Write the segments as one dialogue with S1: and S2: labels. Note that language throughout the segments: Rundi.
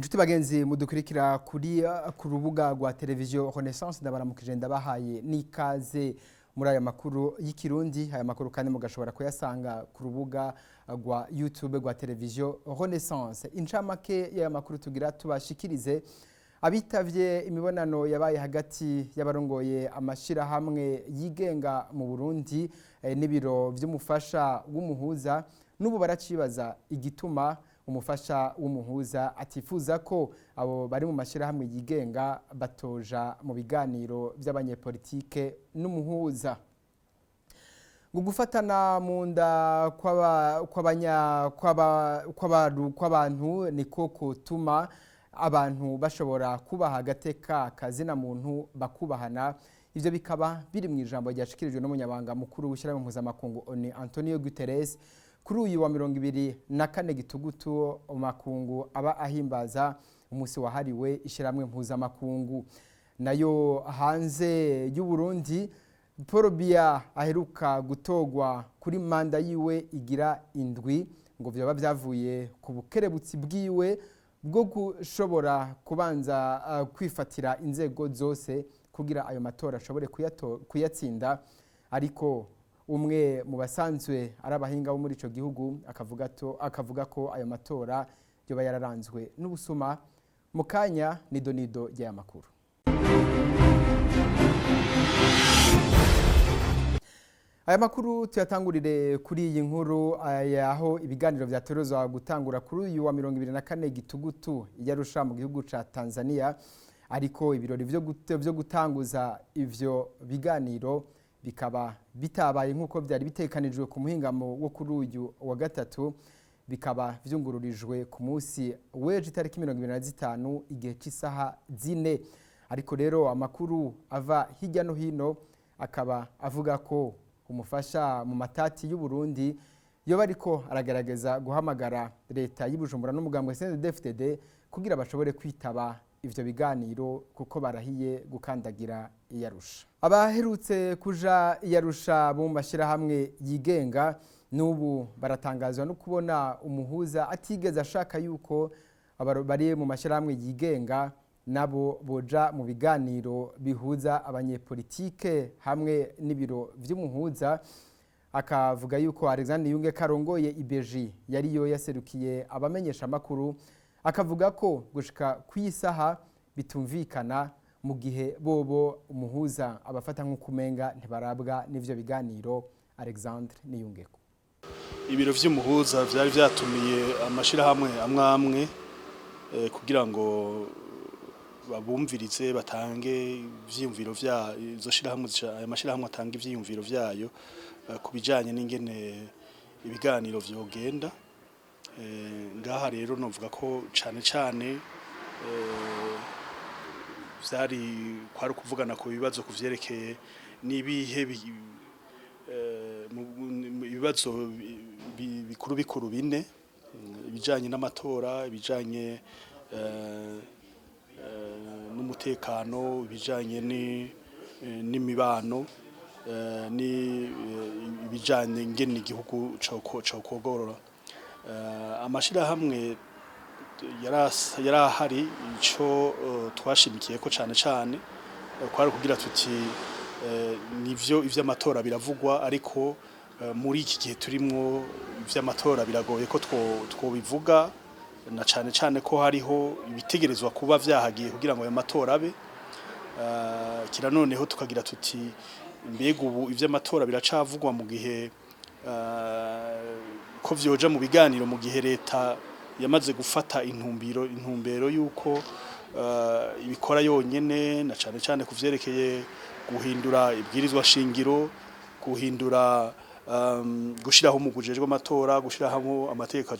S1: Inshuti bagenzi mudukurikira kuri ku rubuga rwa televiziyo Renaissance, ndabaramukije, ndabahaye n'ikaze muri aya makuru y'Ikirundi. Aya makuru kandi mugashobora kuyasanga ku rubuga rwa YouTube rwa televiziyo Renaissance. Incamake y'aya makuru tugira tubashikirize: abitavye imibonano yabaye hagati y'abarongoye amashirahamwe yigenga mu Burundi n'ibiro vy'umufasha w'umuhuza n'ubu baracibaza igituma umufasha w'umuhuza atifuza ko abo bari mu mashirahamwe yigenga batoja mu biganiro vy'abanyepolitike n'umuhuza. Ngo gufatana mu nda kw'abantu niko kutuma abantu bashobora kubaha agateka kazina muntu, bakubahana. Ivyo bikaba biri mu ijambo ryashikirijwe n'umunyabanga mukuru w'ishyirahamwe mpuzamakungu ONU, Antonio Guterres, kuri uyu wa 24 Gitugutu, makungu aba ahimbaza umunsi wahariwe ishyirahamwe mpuzamakungu. Nayo hanze y'u Burundi, Paul Biya aheruka gutogwa kuri manda yiwe igira indwi, ngo vyoba vyavuye ku bukerebutsi bwiwe bwo gushobora kubanza kwifatira inzego zose kugira ayo matora ashobore kuyatsinda. Ariko umwe mu basanzwe ari abahinga bo muri ico gihugu akavuga ko ayo matora yoba yararanzwe n'ubusuma. Mu kanya nido nido ry'aya makuru. Aya makuru tuyatangurire kuri iyi nkuru aho ibiganiro vyatorezwa gutangura kuri uyu wa 24 Gitugutu i Arusha mu gihugu ca Tanzania, ariko ibirori vyo gutanguza ivyo biganiro bikaba bitabaye nk'uko vyari bitekanijwe ku muhingamo wo kuri uyu wa gatatu, bikaba vyungururijwe ku munsi w'ejo itariki 25 igihe c'isaha 4. Ariko rero amakuru ava hirya no hino akaba avuga ko umufasha mu matati y'u Burundi yoba ariko aragerageza guhamagara leta y'i Bujumbura n'umugambwe CNDD-FDD kugira bashobore kwitaba ivyo biganiro, kuko barahiye gukandagira i Arusha. Abaherutse kuja i Arusha bo mu mashirahamwe yigenga n'ubu baratangazwa no kubona umuhuza atigeze ashaka yuko bari mu mashirahamwe yigenga nabo boja mu biganiro bihuza abanyepolitike hamwe n'ibiro vy'umuhuza. Akavuga yuko Alexandre Yunge karongoye IBG yariyo yaserukiye abamenyesha makuru, akavuga ko gushika kw'isaha bitumvikana mu gihe bobo umuhuza abafata nk'ukumenga ntibarabwa n'ivyo biganiro. Alexandre Niyungeko.
S2: Ibiro vy'umuhuza vyari vyatumiye amashirahamwe amwe amwe kugira ngo babumvirize, batange ivyiyumviro vya izo shirahamwe, aya mashirahamwe atanga ivyiyumviro vyayo ku bijanye n'ingene ibiganiro vyogenda. Ngaha rero novuga ko cane cane vyari kwari kuvugana ku bibazo kuvyerekeye n'ibihe ibibazo bikuru bikuru bine: ibijanye n'amatora, ibijanye n'umutekano, ibijanye n'imibano, ni ibijanye ingene igihugu cokogorora. Amashirahamwe yarahari. Ico twashimikiye ko cane cane kwari kugira tuti nivyo, ivy'amatora biravugwa, ariko muri iki gihe turimwo ivy'amatora biragoye ko twobivuga, na cane cane ko hariho ibitegerezwa kuba vyahagiye kugira ngo ayo matora abe. Kira noneho tukagira tuti mbega ubu ivy'amatora biracavugwa mu gihe ko vyoja mu biganiro, mu gihe leta yamaze gufata intumbero yuko ibikora yonyene, na cane cane kuvyerekeye guhindura ibwirizwa shingiro, guhindura, gushiraho umugwi ujejwe amatora, gushiraho amategeko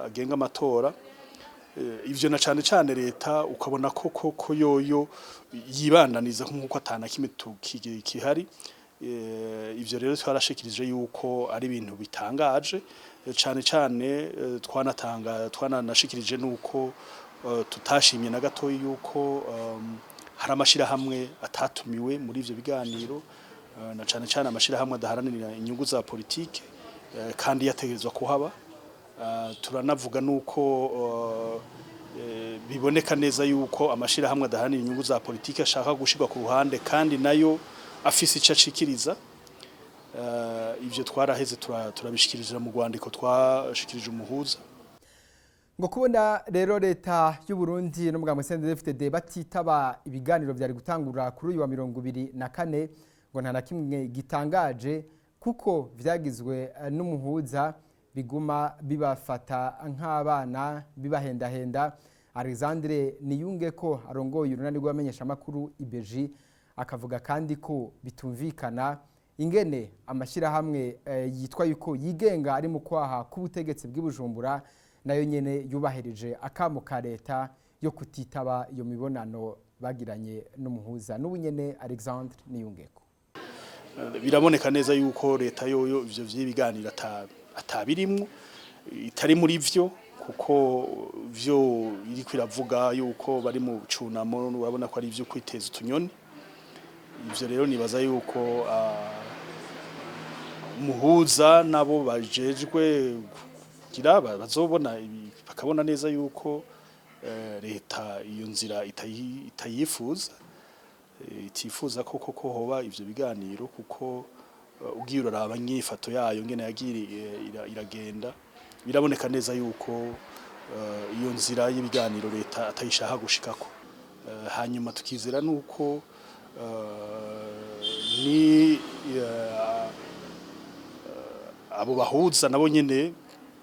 S2: agenga amatora. Ivyo na cane cane leta ukabona ko koko yoyo yibandaniza nk'uko atana kimwe kihari. Ivyo rero twarashikirije yuko ari ibintu bitangaje cane cane. Twanatanga twananashikirije nuko tutashimye na gatoyi yuko hari amashirahamwe atatumiwe muri ivyo biganiro, na cane cane amashirahamwe adaharanira inyungu za politike, kandi yategerezwa kuhaba. Turanavuga nuko Biboneka neza yuko amashirahamwe adaharanira inyungu za politike ashaka gushirwa ku ruhande kandi nayo afise ico ashikiriza. Ivyo twaraheze turabishikiriza mu rwandiko twashikirije umuhuza.
S1: Ngo kubona rero leta y'u Burundi n'umugambwe CNDD-FDD batitaba ibiganiro vyari gutangura kuri uyu wa 24, ngo nta na kimwe gitangaje, kuko vyagizwe n'umuhuza biguma bibafata nk'abana bibahendahenda. Alexandre Niyunge ko arongoye urunani rw'abamenyeshamakuru IBG akavuga kandi ko bitumvikana ingene amashyirahamwe yitwa yuko yigenga ari mu kwaha k'ubutegetsi bw'i Bujumbura nayo nyene yubahirije akamo ka leta yo kutitaba iyo mibonano bagiranye n'umuhuza. N'ubu nyene Alexandre Niyungeko.
S2: Biraboneka neza yuko leta yoyo ivyo vy'ibiganiro atabirimwo, itari muri vyo, kuko vyo iriko iravuga yuko bari mu cunamo, urabona ko ari ivyo kwiteza utunyoni. Ivyo rero nibaza yuko umuhuza nabo bajejwe kugira bazobona bakabona neza yuko leta iyo nzira itayifuza, itifuza ko koko hoba ivyo biganiro, kuko ugiye uraraba inyifato yayo ngene yagiye iragenda, biraboneka neza yuko iyo nzira y'ibiganiro leta atayishaka gushikako. Hanyuma tukizera nuko ni abo bahuza nabo nyene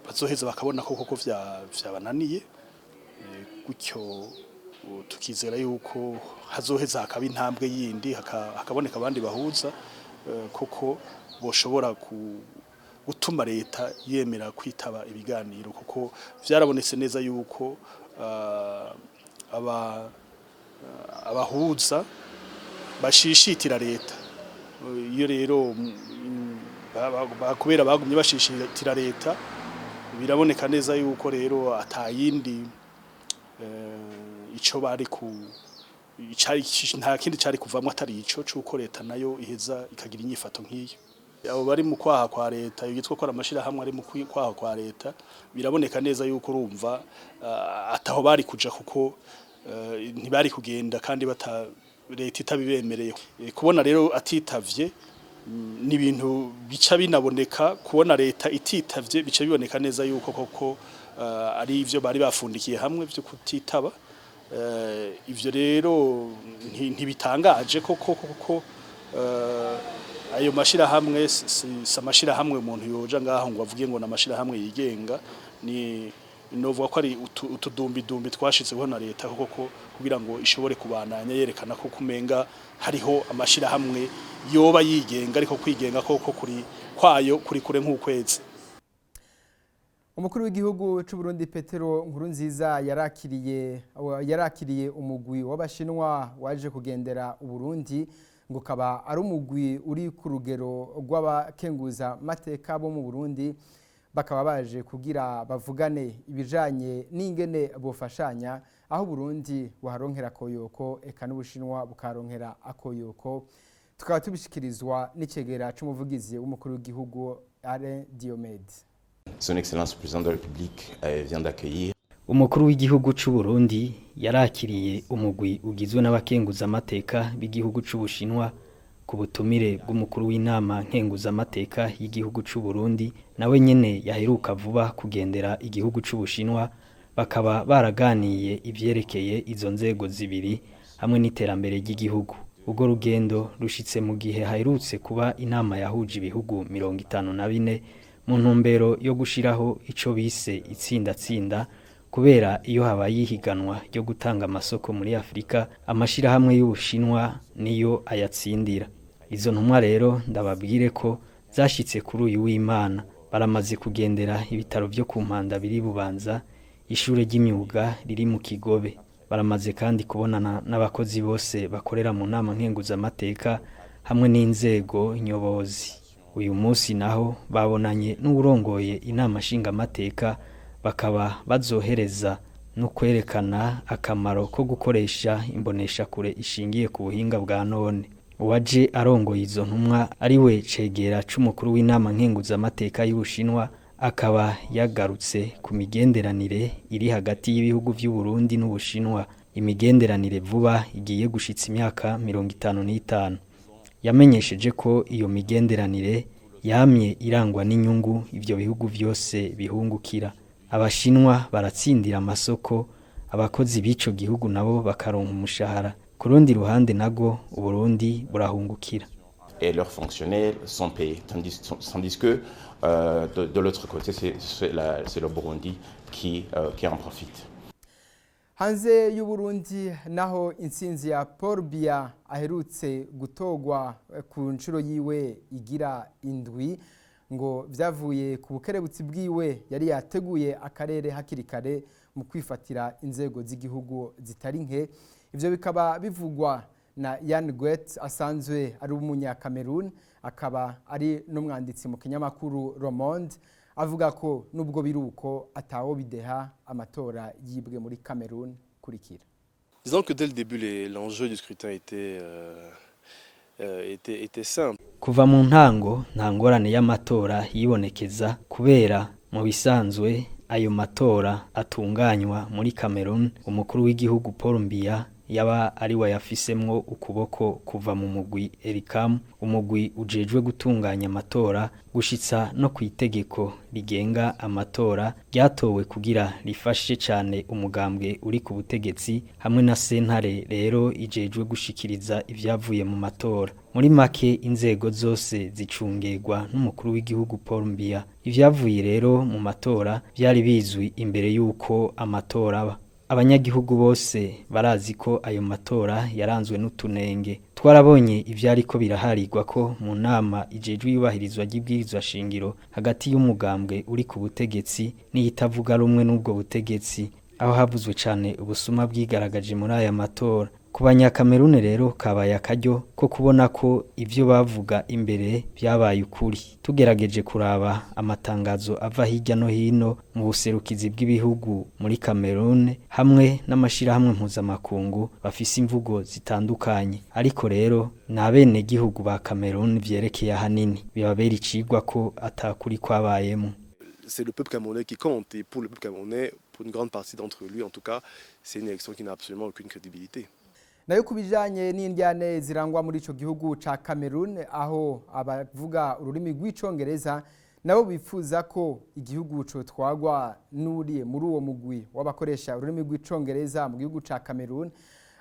S2: bazoheza bakabona ko koko vyabananiye. Gutyo tukizera yuko hazoheza hakaba intambwe yindi, hakaboneka abandi bahuza koko boshobora gutuma leta yemera kwitaba ibiganiro, kuko vyarabonetse neza yuko abahuza bashishitira leta. Iyo rero kubera bagumye bashishitira leta, biraboneka neza yuko rero atayindi ico bari ku icari, nta kindi cari kuvamwo atari ico cuko leta nayo iheza ikagira inyifato nk'iyo. Abo bari mu kwaha kwa leta yitwa ko amashirahamwe ari mu kwaha kwa leta, biraboneka neza yuko urumva ataho bari kuja, kuko ntibari kugenda kandi bata leta itabibemereye. Kubona rero atitavye ni ibintu bica binaboneka. Kubona leta ititavye bica biboneka neza yuko koko ari ivyo bari bafundikiye hamwe vyo kutitaba. Ivyo rero ntibitangaje koko, koko ayo mashirahamwe si amashirahamwe umuntu yoja ngaho ngo avuge ngo n'amashirahamwe yigenga. Ni novuga ko ari utudumbidumbi twashizweho na leta koko kugira ngo ishobore kubandanya yerekana ko kumenga hariho amashirahamwe yoba yigenga, ariko kwigenga koko kuri kwayo kuri kure nk'ukwezi.
S1: Umukuru w'igihugu c'u Burundi Petero Nkurunziza yarakiriye umugwi w'Abashinwa waje kugendera Uburundi, ngo ukaba ari umugwi uri ku rugero rw'abakenguza mateka bo mu Burundi, bakaba baje kugira bavugane ibijanye n'ingene bofashanya, aho Burundi buharonkera akoyoko eka n'Ubushinwa bukaronkera akoyoko. Tukaba tubishikirizwa n'icegera c'umuvugizi w'umukuru w'igihugu Alain Diomede.
S3: Son Excellence le Président de la République vient d'accueillir
S4: Umukuru w'igihugu c'u Burundi yarakiriye umugwi ugizwe n'abakenguzamateka b'igihugu c'Ubushinwa ku butumire bw'umukuru w'inama nkenguzamateka y'igihugu c'u Burundi, nawe nyene yaheruka vuba kugendera igihugu c'Ubushinwa, bakaba baraganiye ivyerekeye izo nzego zibiri hamwe n'iterambere ry'igihugu. Urwo rugendo rushitse mu gihe haherutse kuba inama yahuje ibihugu 54 mu ntumbero yo gushiraho ico bise itsindatsinda, kubera iyo habaye ihiganwa ryo gutanga amasoko muri Afurika, amashirahamwe y'Ubushinwa niyo ayatsindira. Izo ntumwa rero ndababwire ko zashitse kuri uyu w'Imana, baramaze kugendera ibitaro vyo ku Mpanda biri Bubanza, ishure ry'imyuga riri mu Kigobe. Baramaze kandi kubonana n'abakozi bose bakorera mu nama nkenguzamateka hamwe n'inzego nyobozi. Uyu munsi naho babonanye n'uwurongoye inama nshingamateka, bakaba bazohereza no kwerekana akamaro ko gukoresha imboneshakure ishingiye ku buhinga bwa none. Uwaje arongoye izo ntumwa, ari we cegera c'umukuru w'inama nkenguzamateka y'Ubushinwa, Akaba yagarutse ku migenderanire iri hagati y'ibihugu vy'u Burundi n'Ubushinwa, imigenderanire vuba igiye gushitsa imyaka 55. Yamenyesheje ko iyo migenderanire yamye irangwa n'inyungu ivyo bihugu vyose bihungukira. Abashinwa baratsindira amasoko, abakozi b'ico gihugu nabo bakaronka umushahara. Ku rundi ruhande nago Uburundi burahungukira.
S3: Et leurs fonctionnaires sont payés, tandis que de l'autre côté, c'est le Burundi qui en profite.
S1: Hanze y'Uburundi naho, intsinzi ya Paul Biya aherutse gutogwa ku nshuro yiwe igira indwi ngo vyavuye ku bukerebutsi bwiwe yari yateguye akarere hakiri kare mu kwifatira inzego z'igihugu zitari nke. Ivyo bikaba bivugwa na Yann Gwet, asanzwe ari umunya-Cameroon, akaba ari n'umwanditsi mu kinyamakuru Le Monde. Avuga ko nubwo biruko atawo bideha amatora yibwe muri Cameroon. Kurikira.
S5: Disons que dès le début, l'enjeu du scrutin était simple.
S4: Kuva mu ntango nta ngorane y'amatora yibonekeza, kubera mu bisanzwe ayo matora atunganywa muri Cameroon umukuru w'igihugu Paul Biya yaba ari we yafisemwo ukuboko, kuva mu mugwi ELECAM, umugwi ujejwe gutunganya amatora, gushitsa no ku itegeko rigenga amatora ryatowe kugira rifashe cane umugambwe uri ku butegetsi, hamwe na sentare rero ijejwe gushikiriza ivyavuye mu matora. Muri make, inzego zose zicungerwa n'umukuru w'igihugu Paul Biya. Ivyavuye rero mu matora vyari bizwi imbere y'uko amatora aba. Abanyagihugu bose barazi ko ayo matora yaranzwe n'utunenge. Twarabonye ivyariko biraharirwa ko mu nama ijejwe iyubahirizwa ry'ibwirizwa shingiro hagati y'umugambwe uri ku butegetsi n'iyitavuga rumwe n'ubwo butegetsi, aho havuzwe cane ubusuma bwigaragaje muri aya matora. Ku Banyakamerune rero kabaye akaryo ko kubona ko ivyo bavuga imbere vyabaye ukuri. Tugerageje kuraba amatangazo ava hirya no hino mu buserukizi bw'ibihugu muri Cameroon hamwe n'amashirahamwe mpuzamakungu, bafise imvugo zitandukanye, ariko rero ni abenegihugu ba Cameroon vyerekeye ahanini, bibabera icigwa ko atakuri kwabayemo.
S5: C'est le peuple camerounais qui compte et pour le peuple camerounais, pour une grande partie d'entre lui en tout cas, c'est une élection qui n'a absolument aucune crédibilité.
S1: Nayo ku bijanye n'indyane zirangwa muri ico gihugu ca Cameroon, aho abavuga ururimi rw'Icongereza nabo bifuza ko igihugu cotwagwa n'uri muri uwo mugwi w'abakoresha ururimi rw'Icongereza mu gihugu ca Cameroon,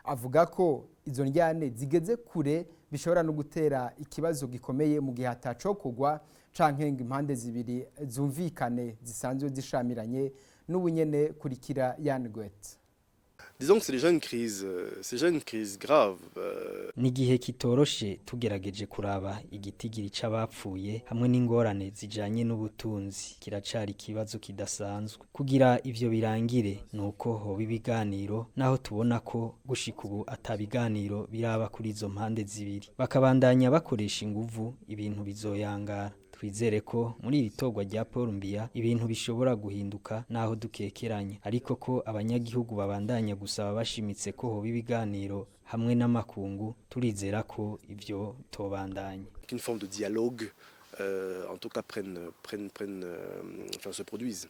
S1: avuga ko izo ndyane zigeze kure, bishobora no gutera ikibazo gikomeye mu gihe atacokogwa canke ngo impande zibiri zumvikane zisanzwe zishamiranye n'ubunyene. Kurikira Yann Gwet.
S5: Disons que c'est déjà une crise, c'est déjà une crise grave.
S4: Ni igihe kitoroshe tugerageje kuraba igitigiri c'abapfuye hamwe n'ingorane zijanye n'ubutunzi. Kiracari ikibazo kidasanzwe. Kugira ivyo birangire nuko hoba ibiganiro, naho tubona ko gushika ubu ata biganiro biraba kuri izo mpande zibiri. Bakabandanya bakoresha inguvu, ibintu bizoyangara. Twizere ko muri iri torwa rya Paul Biya ibintu bishobora guhinduka, naho dukekeranya, ariko ko abanyagihugu babandanya gusaba bashimitse ko hoba ibiganiro hamwe n'amakungu, turizera ko ivyo tobandanya.
S5: Qu'une forme de dialogue, en tout cas, enfin, se produise.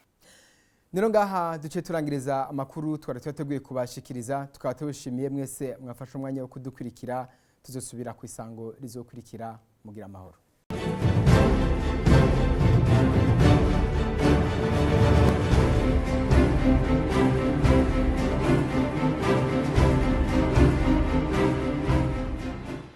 S1: Nino ngaha duce turangiriza amakuru twari twateguye kubashikiriza. Tukaba tubishimiye mwese mwafashe umwanya wo kudukurikira. Tuzosubira ku isango rizokurikira. Mugira amahoro.